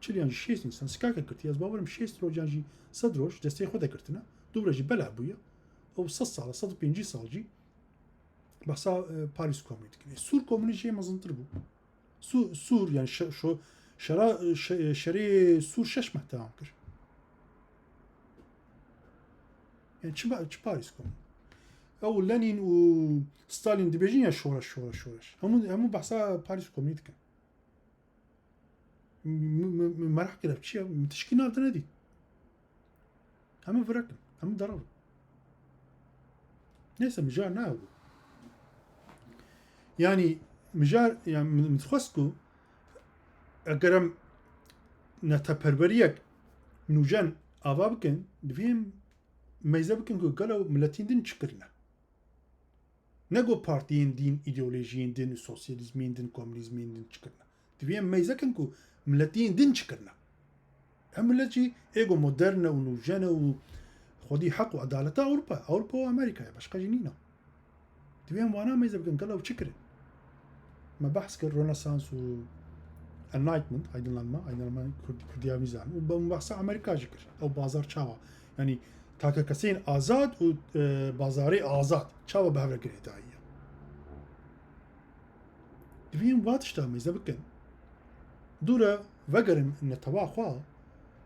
Çil yan jî şêst însan sikakek girtiye. Ez bawerim şêst roj yan jî sed roj destê xwe de girtine. Dû re jî bela bûye. Ew sed sal e, sed û pêncî sal jî behsa, e, Paris Komünî dikin. Sûr Komünî jê mezintir bû. Su-, Sûr, yani şe-, şo-, şera-, şe-, şerê Sûr şeş meh dewam kir. Yani çi, ba- çi Parîs Komîn? Ew Lenin û Stalin dibêjin ya şoreş, şoreş, şoreş. Hemû, hemû behsa Parîs Komînî dikin. M- m- m- Meraq kire çi ye? Min tişkî nav de nedî. Hemû virakin, hemû derevin. Neyse, mijar ne ew. Yani mijar, yani min, min dixwest ku eger em neteperweriyek nûjen ava bikin, divê em meyze bikin ku gelo miletên din çi kirine. Ne ku partiyên din, îdeolojiyên din, sosyalîzmên din, komûnîzmên din çi kirine. Divê em meyze kin ku miletiyên din çi kirine. Em milet jî êgo modern e û nûjen e û xwedî heq û edaleta Ewropa. Ewropa û Amerîka ye, başqa jî nîne. Divê em wana meyze bikin, gelo ew çi kirin? Me behs kir Rönesans û Enlightenment, aydınlanma, aydınlanma Kurd, Kurdiya mîzan. Û me behsa Amerîka jî kir. Ew bazar çawa? Yani takekesên azad û, e, bazarê azad çawa bi hev re girêdayî ye? Divê em va tişta meyze bikin. Dûre vegerin netewa xwe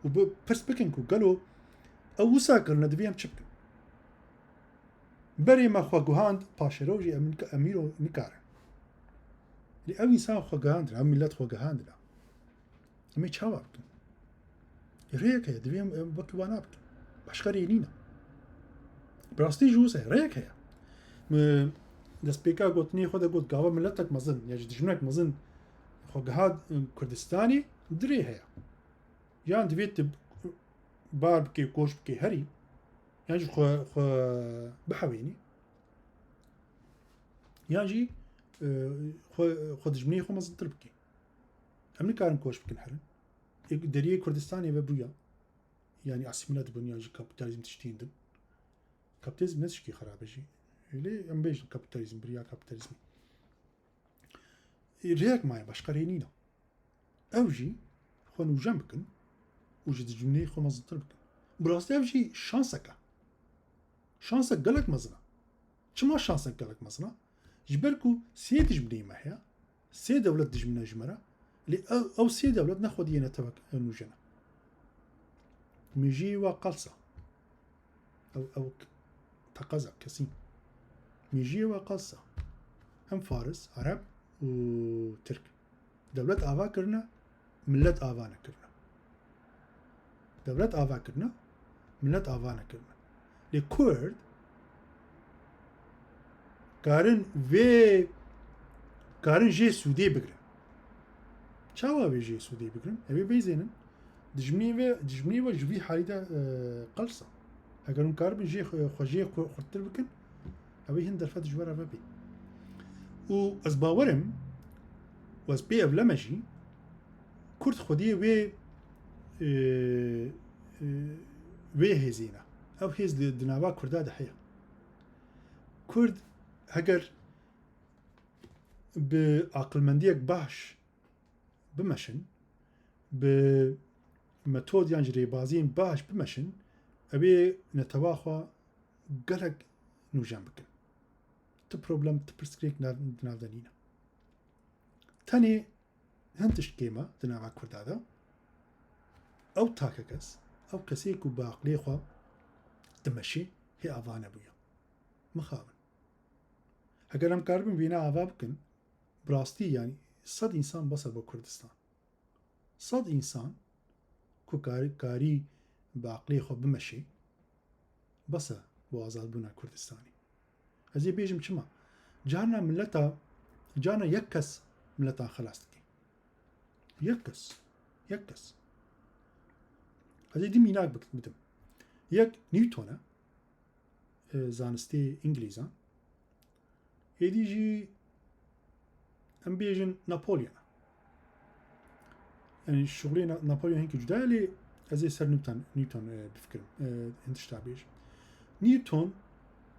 û bi pirs bikin ku gelo ew wisa kirine, divê em çi bikin? Berê me xwe guhand paşerojî, em nik-, em îro nikarin. Lê ew însan xwe gihandine, ew milet xwe gihandine. Em ê çawa bikin? Rêyek heye, divê em, em wekî wana bikin. Başqa rê nîne. Bi rastî jî wisa ye, rêyek heye. Mi destpêka gotinê xwe de got, gava miletek mezin, ya jî dijminek mezin xwe giha Kurdistanê, du rê heye. Yan divê tu bar bikê, koç bikê herî, yan jî xwe, xwe bihewênî, yan jî, e, xwe, xwe dijminê xwe mezintir bikê. Em nikarin koç bikin herin. Ê, deriyê Kurdistanê ve bûya. Yani asîmîle dibin yan jî kapîtalîzm tiştiyên din. Kapîtalîzm ne tişkî xerab e jî. Lê em bêjin kapîtalîzm, biriya kapîtalîzmê. Ê, rêyek maye, başqa rê nîne. Ew jî xwe nûjen bikin û ji dijminê xwe mezintir bikin. Bi rastî ev jî şansek e. Şansek gelek mezin e. Çima şansek gelek mezin e? Ji ber ku sê dijminê me heye, sê dewlet dijmin e ji me re, lê ew, ew sê dewlet ne xwediyê netewek nûjen e. Mêjiyê wa qels e. Ew, ew k-, teqeza kesî. Mêjiyê wa qels e. Hem Faris, Ereb û Tirk. Dewlet ava kirine, millet ava nekirine. Dewlet ava kirine, millet ava nekirine. Lê Kurd karin vê, karin jê sûdê bigirin. Çawa vê jê sûdê bigirin? Ew ê bêzênin. Dijminê ve, dijminê ve ji vî halî de, e, qels e. Heger hûn karibin jê xwe, xwe jê xwe xurttir bikin, ew ê hin derfet ji we re vebê. Û ez bawer im, û ez pê ewlem e jî, Kurd xwediyê wê, e, e, wê hêzê ne. Ew hêz di, di nava Kurda de heye. Kurd heger bi aqilmendiyek baş bimeşin, bi metod yan jî rêbaziyên baş bimeşin, ew ê netewa xwe gelek nûjen bikin. Ti problem, ti pirsgirêk nav, di nav de nîne. Tenê hin tişt kêm e di nava Kurda de. Ew takekes, ew kesê ku bi aqlê xwe dimeşê, hê ava nebûye. Mixabin. Heger em karibin vêne ava bikin, bi rastî, yani, sed însan bes e bo Kurdistan. Sed însan ku karî, karî bi aqlê xwe bimeşê, bes e bo azadbûna Kurdistanê. Ez ê bêjim çima? Carna mileta, carna yek kes miletan xelas dike. Yek kes. Yek kes. Ez ê du mînak bik-, bidim. Yek Newton e, e, zanistê Îngilîzan. Êdî jî em bêjin Napolyon e. Yani şixulê Na-, Napolyon hinkî cuda ye, lê ez ê ser Newton, Newton, e, bifikirim. E, hin tişta bêjim. Newton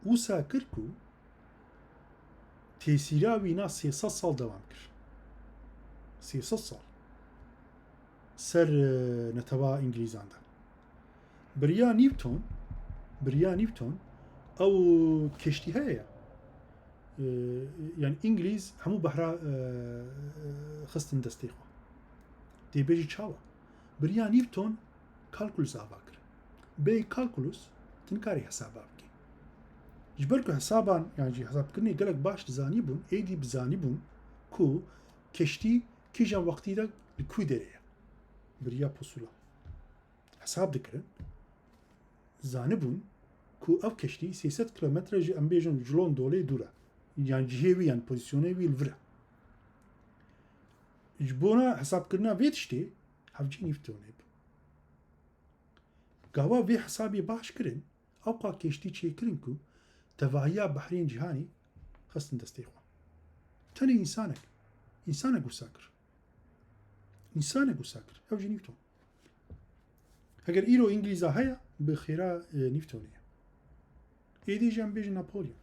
wisa kir ku tesîra wî na sê sed sal dewam kir. Sê sed sal. Ser, e, netewa Îngilîzan de. Biriya Newton, biriya Newton, ew keştî heye ya. E, yani Îngilîz hemû behra, e, xistin destê xwe. Tê bêjî çawa? Biriya Newton kalkulus ava kir. Bêyî kalkulus, Tu nikarî hesaba bikî. Ji ber ku hesaban, yan jî hesabkirinê gelek baş dizanîbûn, êdî bizanîbûn ku keştî kîjan wextî de li ku derê ye. Bi riya pusula hesab dikirin. Zanibûn ku ev keştî sê sed kilometre ji, em bêjin, ji Londolê dûr e. Yan cihê wî, yan pozîsyonê wî li vir e. Ji bona hesabkirina vê tiştê hevcî Nîvtonê bû. Gava vê hesabê baş kirin, ewqa keştî çêkirin ku tevahiya behrên cîhanê xistin destê xwe. Tenê însanek, însanek wisa kir. Însanek wisa kir. Ew jî Nîvton. Heger îro Îngilîza heye, bi xêra, e, Nîvtonê ye. Êdî jî em bêjin Napolyon.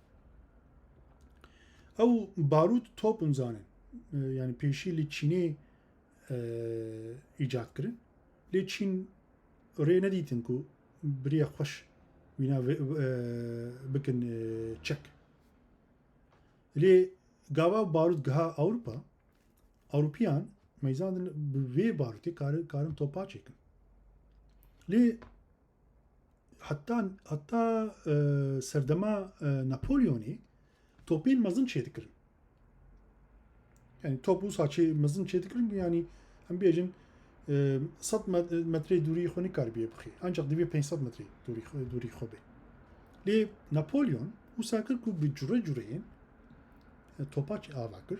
Ew barût, top hûn zanin. E, yani pêşî li Çînê, e, îcad kirin. Lê Çîn rê nedîtin ku bi riya xweş wîna vê, e, bikin, e, çek. Lê gava barût giha Ewropa, Ewropiyan meyzandin bi vê barûtê karin, karin topa çêkin. Lê heta, heta, e, serdema, e, Napolyonê topên mezin çêdikirin. Yani top wisa çê, mezin çêdikirin, yani em bêjin, e, sed met-, metrê dûrî xwe nikaribiye bixê. Ancak divê pênc sed metrê dûrî xwe, dûrî xwe bê. Lê Napolyon wisa kir ku bi cure cureyên, e, topa çi ava kir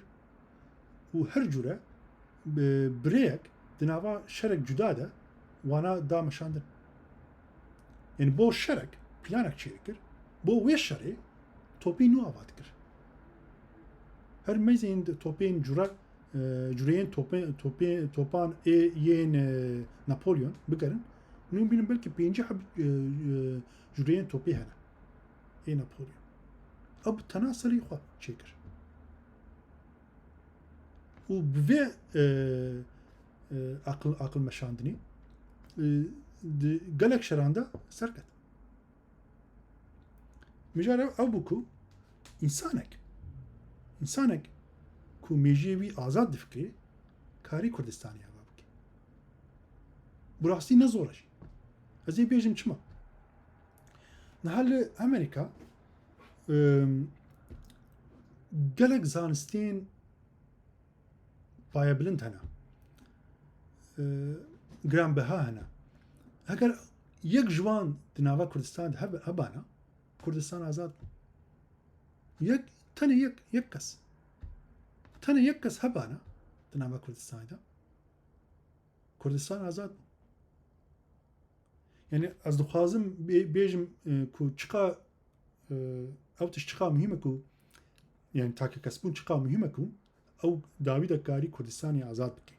û her cure bi birêyek di nava şerek cuda de wana da meşandin. Yani bo şerek planek çêdikir, bo wê şerê topî nû ava dikir. Her meyzên topên cure, e, cureyên topê-, topê-, topan ê yên, e, Napolyon bigerin, nû bînin belkî pêncî heb, e, e, cureyên topê hene. Ê Napolyon. Ew bi tena serî xwe çêkir. Û bi vê, e, e, aqil, aqil meşandinî, e, di gelek şeran de serket. Mijar ew, ew bû ku însanek, însanek ku mêjiyê wî azad difikirê, karî Kurdistanê ava bike. Bi rastî ne zor e jî. Ez ê bêjim çima. Niha li Amerîka, em, gelek zanistên payebilind hene. E, giranbiha hene. Heger yek ji wan di nava Kurdistanê de hebe-, hebana, Kurdistan azad bû. Yek, tenê yek, yek kes. Tenê yek kes hebana di nava Kurdistanê de, Kurdistan azad bû. Yani ez dixwazim bê-, bêjim, e, ku çiqa, e, ew tişt çiqa muhîm e ku, yani takekesbûn çiqa muhîm e ku ew dawî de karî Kurdistanê azad bike.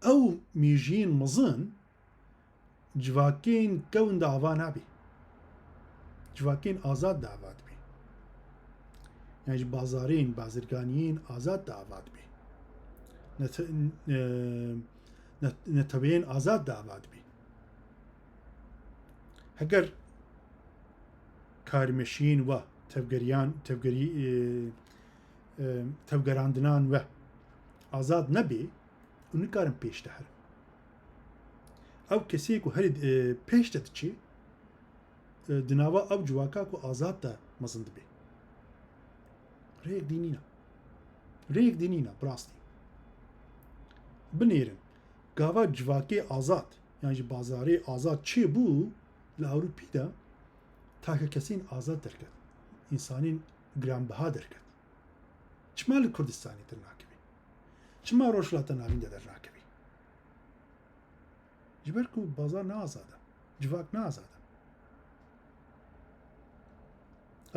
Ew mêjiyên mezin civakên kewin de ava nabe. Civakên azad de ava dibe. Yani ji bazarên, bazirganiyên azad de ava dibe. Nete-, e, net-, neteweyên azad de ava dibe. Heger karmeşiyên we, tevgeriyan, tevgerî, e, e, tevgerandinan we azad nebe, û nikarin pêş de herin. Ew kesê ku herî, e, pêş de diçe, e, di nava ew civaka ku azad de mezin dibe. Rêyek dî nîne. Rêyek dî nîne, bi rastî. Binêrin, gava civakê azad, yan jî bazarê azad çêbû, li Ewropî de takekesên azad derket. Însanên giranbiha derket. Çima li Kurdistanê dernakeve? Çima Rojhilata Navîn de dernakeve? Ji ber ku bazar ne azad e. Civak ne azad e.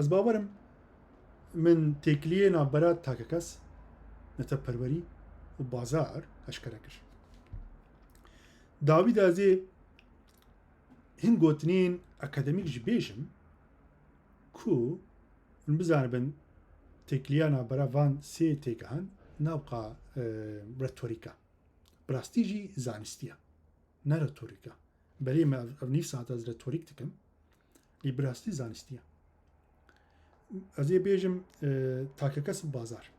Ez bawer im min têkiliyê navbera takekes, netewperwerî û bazar eşkere kir. Dawî de ez ê hin gotinên akademîk jî bêjim ku hûn bizanibin têkiliya navbera van sê têgehan nabqa, e, retorîk e. Bi rastî jî zanistî ye. Ne retorîk e. Belê me ev, ev nîv saet ez retorîk dikim. Lê bi rastî zanistî ye. Ez ê bêjim, e, takekes û bazar.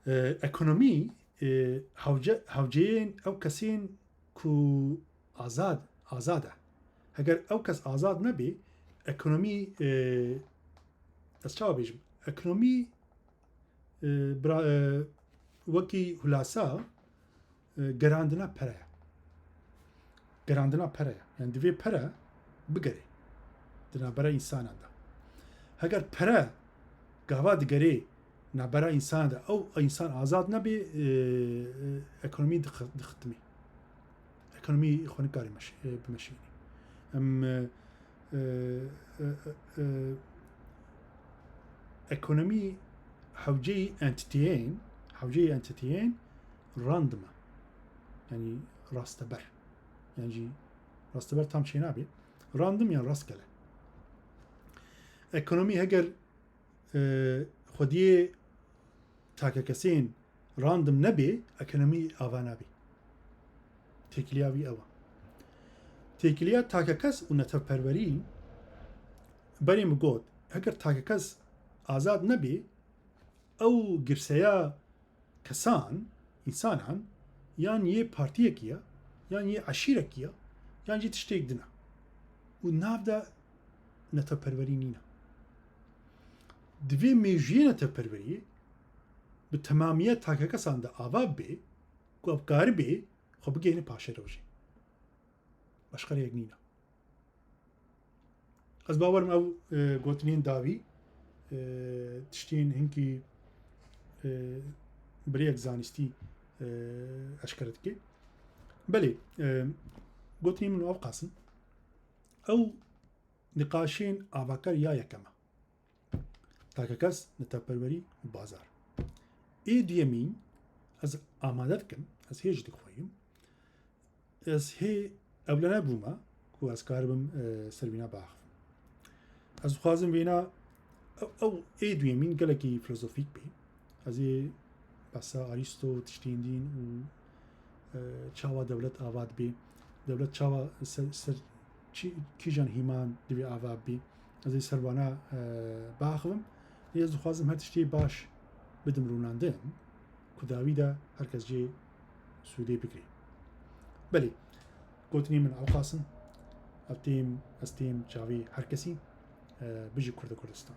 E, ekonomî, e, hewce-, hewceyên ew kesên ku azad, azad e. Heger ew kes azad nebê, ekonomî, e, ez çawa bêjim? Ekonomî, e, bira-, e, wekî hulasa, e, gerandina pere ye. Gerandina pere ye. Yani divê pere bigere di navbera însanan de. Heger pere gava digerê navbera însanan de, ew însan azad nebê, e, e, ekonomî dix-, dixitimê. Ekonomî xwe nikarê meş-, e, bimeşînê. Em, e, e, e, e, ekonomî hewceyî entitiyên, hewceyî entitiyên random e. Yani rasteber. Yani jî rasteber tam çênabê. Random yan rastgele. Ekonomî heger, e, xwediyê takekesên random nebê, ekonomî ava nabê. Têkiliya wî ew e. Têkiliya takekes û netewperwerî, berê min got, heger takekes azad nebê, ew girseya kesan, însanan, yan yê partiyekî ye, yan yê eşîrekî ye, yan jî tiştêk din e. Û nav de netewperwerî nîne. Divê mêjûyê netewperweriyê bi temamiye takekesan de ava bibe, ku ev karibe xwe bigihîne paşerojê. Başqa rêyek nîne. Ez bawer im ew, e, gotinên dawî, e, tiştên hinkî, e, bi rêyek zanistî, e, eşkere dike. Belê, e, gotinên min ewqas in. Ew niqaşên avakar ya yekem e. Takekes, netewperwerî û bazar. Ê duyemîn, ez amade dikim, ez hê jî dixweyim. Ez hê ewlene bûme ku ez karibim, e, ser vîna biaxivim. Ez dixwazim vêna, ew, ew ê duyemîn gelekî filozofîk bê. Ez ê behsa Arîsto, tiştên din û, e, çawa dewlet ava dibe, dewlet çawa ser, ser çi, kîjan hîman divê ava bibe, ez ê ser vana, e, biaxivim. Lê ez dixwazim her tiştê baş bidim rûnandin, ku dawî de her kes jê sûdê bigirê. Belê, gotinê min ewqas in, ev têm, ez têm çavê her kesî, e, bijî Kurd û Kurdistan.